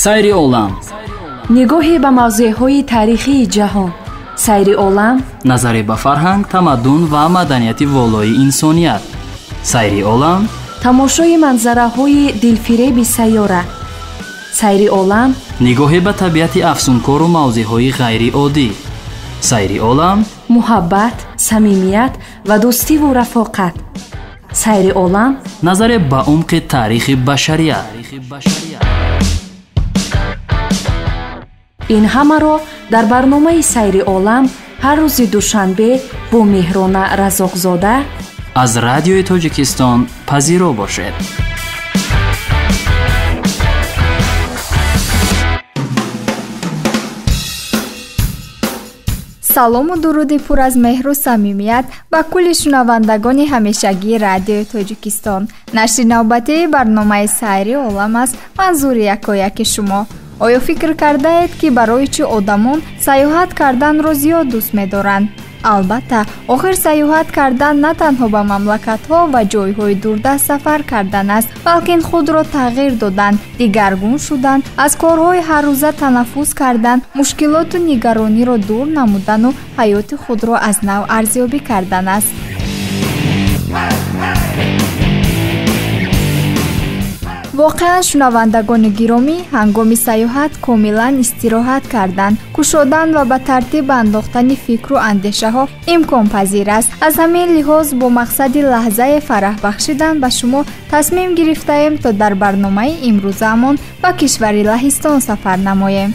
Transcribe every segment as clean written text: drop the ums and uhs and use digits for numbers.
Сайри олам. Нигоҳе ба мавзеъҳои таърихии ҷаҳон. Сайри олам. Назаре ба фарҳанг, тамаддун ва маданияти волои инсоният. Сайри олам. Тамошои манзараҳои дилфиреби сайёра. Сайри олам. Нигоҳе ба табиати афсункору мавзеъҳои ғайриоддӣ. Сайри олам. Муҳаббат, самимият ва дӯстиву рафоқат. Сайри олам. Назаре ба умқи таърихи башарият. Ин ҳамаро дар барномаи Сайри олам ҳар рӯзи душанбе бо Меҳрона Разоқзода аз Радиои Тоҷикистон пазиро бошед. Салому дуруди пур аз меҳру самимият ба кулли шунавандагони ҳамешагии Радиои Тоҷикистон. Нашри навбатии барномаи Сайри олам аст манзури якояки шумо. Оё фикр кардаед, ки барои чӣ одамон сайёҳат карданро зиёд дӯст медоранд? Албатта, охир сайёҳат кардан на танҳо ба мамлакатҳо ва ҷойҳои дурдаст сафар кардан аст, балки худро тағйир додан, дигаргун шудан, аз корҳои ҳаррӯза танаффус кардан, мушкилоту нигарониро дур намудану ҳаёти худро аз нав арзёбӣ кардан аст. Воқеан, шунавандагони гиромӣ, ҳангоми сайёҳат комилан истироҳат кардан, кушодан ва ба тартиб андохтани фикру андешаҳо имконпазир аст. Аз ҳамин лиҳоз бо мақсади лаҳзае фараҳ бахшидан ба шумо тасмим гирифтаем, то дар барномаи имрӯзаамон ба кишвари Лаҳистон сафар намоем.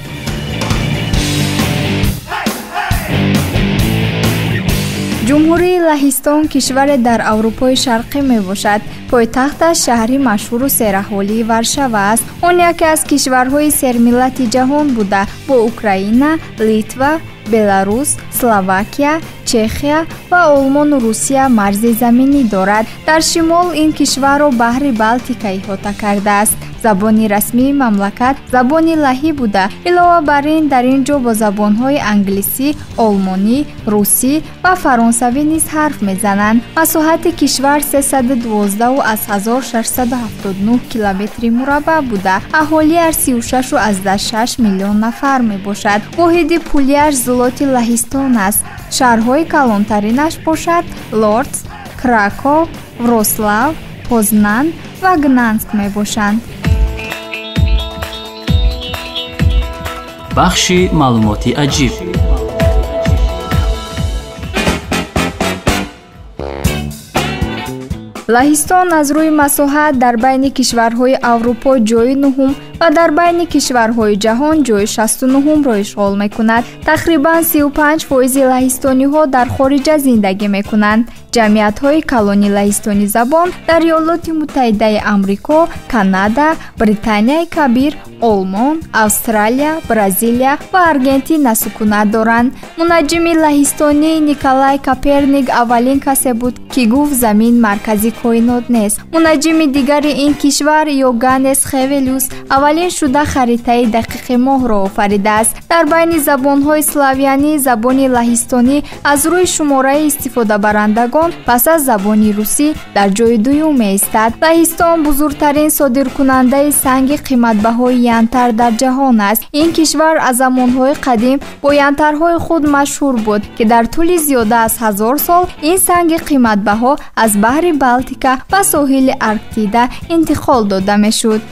Ҷумҳурии Лаҳистон кишваре дар Аврупои Шарқӣ мебошад. Пойтахташ шаҳри машҳуру сераҳолии Варшава аст. Он яке аз кишварҳои сермиллати ҷаҳон буда, бо Украина, Литва, Беларус, Словакия, Чехия ва Олмону Русия марзи заминӣ дорад. Дар шимол ин кишварро баҳри Балтика иҳота кардааст. Забони расмии мамлакат забони лаҳӣ буда, илова бар ин дар ин ҷо бо забонҳои англисӣ, олмонӣ, русӣ ва фаронсавӣ низ ҳарф мезананд. Масоҳати кишвар 312,679 километри мураббаъ буда, аҳолиаш 36,6 миллион нафар мебошад. Воҳиди пулиаш злоти Лаҳистон аст. Шаҳрҳои калонтаринаш бошад Лордс, Краков, Врослав, Познан ва Гнанск мебошанд. Бахши маълумоти аҷиб. Лаҳистон аз рӯи масоҳат дар байни кишварҳои Аврупо ҷойи нуҳум ва дар байни кишварҳои ҷаҳон ҷойи 69-ро ишғол мекунад. Тақрибан 35% лаҳистониҳо дар хориҷа зиндагӣ мекунанд. Ҷамъиятҳои калони лаҳистонӣ забон дар Иёлоти Муттаҳидаи Амрико, Канада, Британияи Кабир, Олмон, Австралия, Бразилия ва Аргентина сукунат доранд. Мунаҷҷими лаҳистонӣ Николай Коперник аввалин касе буд, ки гуфт замин маркази коинот нест. Мунаҷҷими дигари ин кишвар Йоганнес Хевелиус аввалин шуда харитаи дақиқи моҳро офаридааст. Дар байни забонҳои славянӣ забони лаҳистонӣ аз рӯи шумораи истифодабарандагон пас аз забони русӣ дар ҷои дуюм меистад. Лаҳистон бузургтарин содиркунандаи санги қиматбаҳои янтар дар ҷаҳон аст. Ин кишвар аз замонҳои қадим бо янтарҳои худ машҳур буд, ки дар тӯли зиёда аз 1000 сол ин санги қиматбаҳо аз баҳри Балтика ба соҳили Арктида интиқол дода мешуд.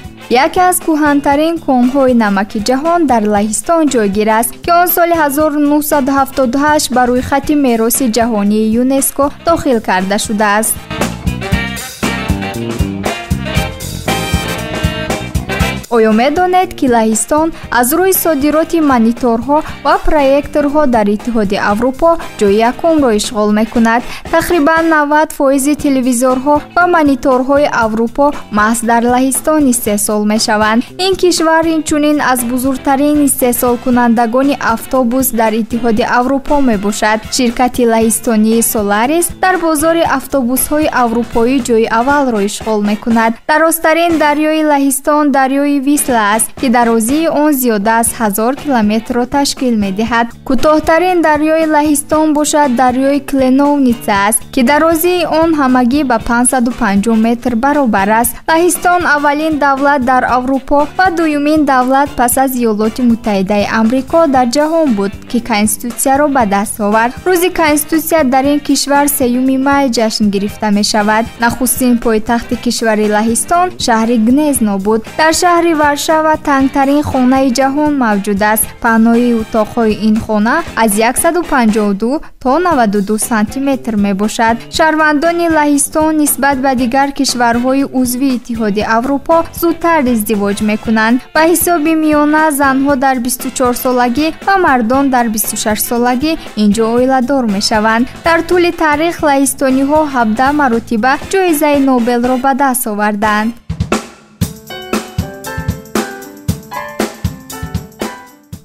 Яке аз кӯҳантарин конҳои намаки ҷаҳон дар Лаҳистон ҷойгир аст, ки он соли 1978 ба рӯйхати мероси ҷаҳонии ЮНЕСКО дохил карда шудааст. Оё медонед, ки Лаҳистон аз рӯи содироти мониторҳо ва проекторҳо дар Иттиҳоди Аврупо ҷои якумро ишғол мекунад? Тақрибан 90% телевизорҳо ва мониторҳои Аврупо маҳз дар Лаҳистон истеҳсол мешаванд. Ин кишвар инчунин аз бузургтарин истеҳсолкунандагони автобус дар Иттиҳоди Аврупо мебошад. Ширкати лаҳистонии Соларис дар бозори автобусҳои аврупоӣ ҷои аввалро ишғол мекунад. Дарозтарин дарёи Лаҳистон дарёи Висла аст, ки дарозии он зиёда аз 1000 километрро ташкил медиҳад. Кӯтоҳтарин дарёи Лаҳистон бошад дарёи Кленовница аст, ки дарозии он ҳамагӣ ба 550 метр баробар аст. Лаҳистон аввалин давлат дар Аврупо ва дуюмин давлат пас аз Иёлоти Муттаҳидаи Амрико дар ҷаҳон буд, ки конститутсияро ба даст овард. Рӯзи конститутсия дар ин кишвар 3 май ҷашн гирифта мешавад. Нахустин пойтахти кишвари Лаҳистон шаҳри Гнезно буд. Дар шаҳри Варшава тангтарин хонаи ҷаҳон мавҷуд аст. Паҳноии утоқҳои ин хона аз 152 то 92 сантиметр мебошад. Шаҳрвандони Лаҳистон нисбат ба дигар кишварҳои узви Иттиҳоди Аврупо зудтар издивоҷ мекунанд. Ба ҳисоби миёна занҳо дар 24 солагӣ ва мардон дар 26 солагӣ инҷо оиладор мешаванд. Дар тӯли таърих лаҳистониҳо 17 маротиба ҷоизаи Нобелро ба даст оварданд.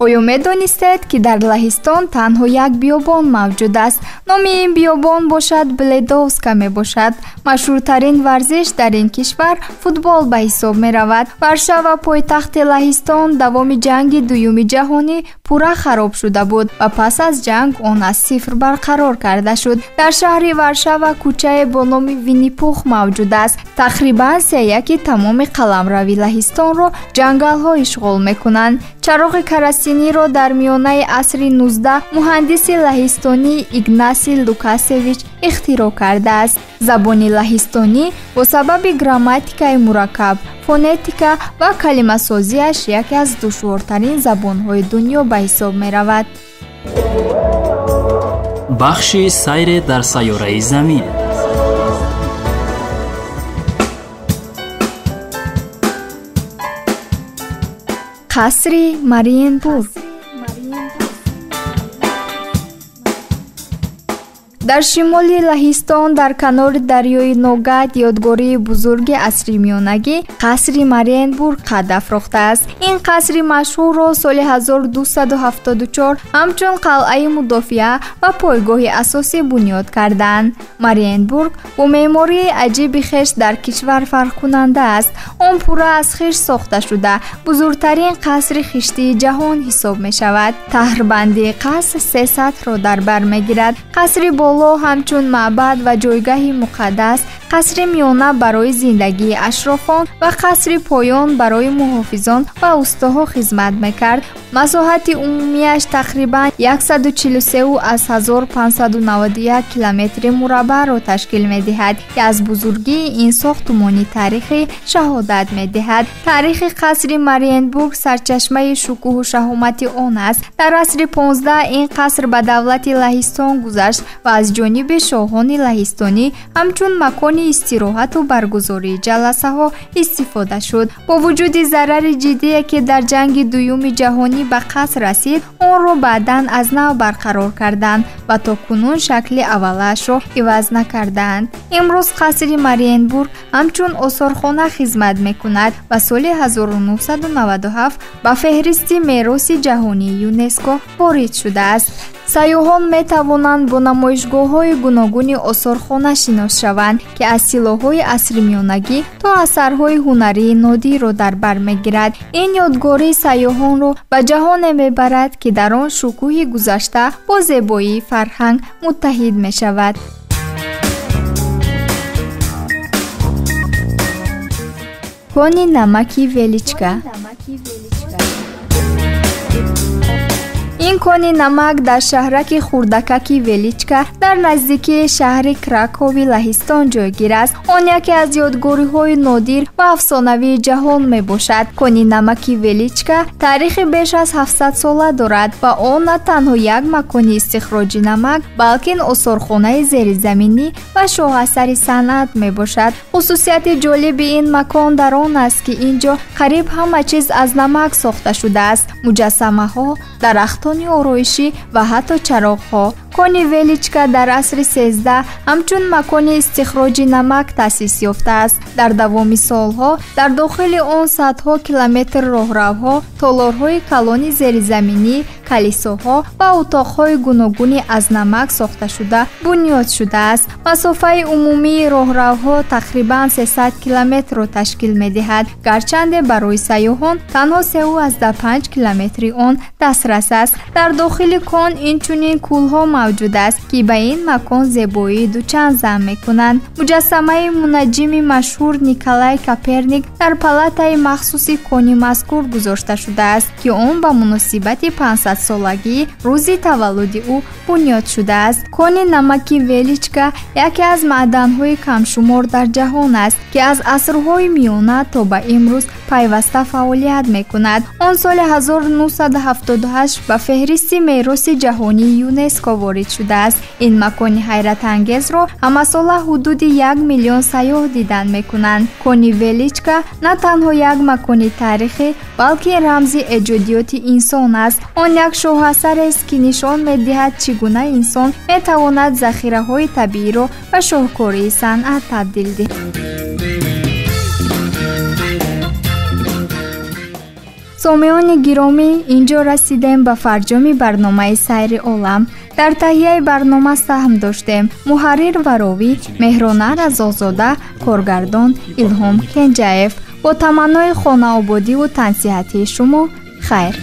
Оё медонистед, ки дар Лаҳистон танҳо як биёбон мавҷуд аст? Номи ин биёбон бошад Бледовска мебошад. Машҳуртарин варзиш дар ин кишвар футбол ба ҳисоб меравад. Варшава пойтахти Лаҳистон давоми ҷанги дуюми ҷаҳонӣ пурра хароб шуда буд ва пас аз ҷанг он аз сифр барқарор карда шуд. Дар шаҳри Варшава кӯчае бо номи Виннипух мавҷуд аст. Тақрибан сеяки тамоми қаламрави Лаҳистонро ҷангалҳо ишғол мекунанд. Чароғи карасиниро дар миёнаи асри 19 муҳандиси лаҳистонӣ Игнаси Лукасевич ихтироъ кардааст. Забони лаҳистонӣ бо сабаби грамматикаи мураккаб, фонетика ва калимасозиаш яке аз душвортарин забонҳои дунё ба ҳисоб меравад. Бахши сайре дар сайёраи Замин. Қасри Мариенбург. Дар шимоли Лаҳистон дар канори дарёи Ногат ёдгории бузурги асри миёнагӣ қасри Мариенбург қад афрохтааст. Ин қасри машҳурро соли 1274 ҳамчун қалъаи мудофиа ва пойгоҳи асосӣ бунёд карданд. Мариенбург бо меъмории аҷиби хеш дар кишвар фарқкунанда аст. Он пурра аз хиш сохта шуда, бузургтарин қасри хиштии ҷаҳон ҳисоб мешавад. Таҳрбандии қаср се сатҳро дар бар мегирад. Қасри боло ҳамчун маъбад ва ҷойгаҳи муқаддас, қасри миёна барои зиндагии ашрофон ва қасри поён барои муҳофизон ва устоҳо хизмат мекард. Масоҳати умумиаш тақрибан 143,591 километри мураббаъро ташкил медиҳад, ки аз бузургии ин сохтумони таърихӣ шаҳодат медиҳад. Таърихи қасри Мариенбург сарчашмаи шукӯҳу шаҳомати он аст. Дар асри 15 ин қаср ба давлати Лаҳистон гузашт ва аз ҷониби шоҳони лаҳистонӣ ҳамчун макони истироҳату баргузории ҷаласаҳо истифода шуд. Бо вуҷуди зарари ҷиддие, ки дар ҷанги дуюми ҷаҳонӣ ба қаср расид, онро баъдан аз нав барқарор карданд ва то кунун шакли аввалаашро иваз накардаанд. Имрӯз қасри Мариенбург ҳамчун осорхона хизмат мекунад ва соли 1997 ба феҳристи мероси ҷаҳонии ЮНЕСКО ворид шудааст. Сайёҳон метавонанд бо намоишгоҳҳои гуногуни осорхона шинос шаванд, ки аз силоҳҳои асри миёнагӣ то асарҳои ҳунарии нодирро дар бар мегирад. Ин ёдгорӣ сайёҳонро ба ҷаҳоне мебарад, ки дар он шукӯҳи гузашта бо зебоии фарҳанг муттаҳид мешавад. Кони намаки Величка. Ин кони намак дар шаҳраки хурдакаки Величка дар наздикии шаҳри Кракови Лаҳистон ҷойгир аст. Он яке аз ёдгориҳои нодир ва афсонавии ҷаҳон мебошад. Кони намаки Величка таърихи беш аз 700 сола дорад ва он на танҳо як макони истихроҷи намак, балки осорхонаи зеризаминӣ ва шоҳасари санъат мебошад. Хусусияти ҷолиби ин макон дар он аст, ки ин ҷо қариб ҳама чиз аз намак сохта шудааст: муҷассамаҳо, дарахтони ороишӣ ва ҳатто чароғҳо. Кони Величка дар асри 13 ҳамчун макони истихроҷи намак таъсис ёфтааст. Дар давоми солҳо дар дохили он садҳо километр роҳравҳо, толорҳои калони зеризаминӣ, калисоҳо ва утоқҳои гуногуни аз намак сохташуда бунёд шудааст. Масофаи умумии роҳравҳо тақрибан 300 километрро ташкил медиҳад, гарчанде барои сайёҳон танҳо 3,5 километри он дастрас аст. Дар дохили кон инчунин кӯлҳо мавҷуд аст, ки ба ин макон зебоии дучанд зам мекунанд. Муҷассамаи мунаҷҷими машҳур Николай Коперник дар палатаи махсуси кони мазкур гузошта шудааст, ки он ба муносибати 500-солагии рӯзи таваллуди ӯ бунёд шудааст. Кони намаки Величка яке аз маъданҳои камшумор дар ҷаҳон аст, ки аз асрҳои миёна то ба имрӯз пайваста фаъолият мекунад. Он соли 1978 ба феҳристи мероси ҷаҳонии ЮНЕСКО ворид шудааст. Ин макони ҳайратангезро ҳамасола ҳудуди 1 миллион сайёҳ дидан мекунанд. Кони Величка на танҳо як макони таърихӣ, балки рамзи эҷодиёти инсон аст. Он як шоҳасарест, ки нишон медиҳад, чӣ гуна инсон метавонад захираҳои табииро ба шоҳкории санъат табдил диҳад. Сомеони гиромӣ, инҷо расидем ба фарҷоми барномаи Сайри олам. Дар таҳияи барнома саҳм доштем муҳаррир ва ровӣ Меҳрона Разоқзода, коргардон Илҳом Кенҷаев. Бо таманнои хонаободиву тансиҳатии шумо хайр.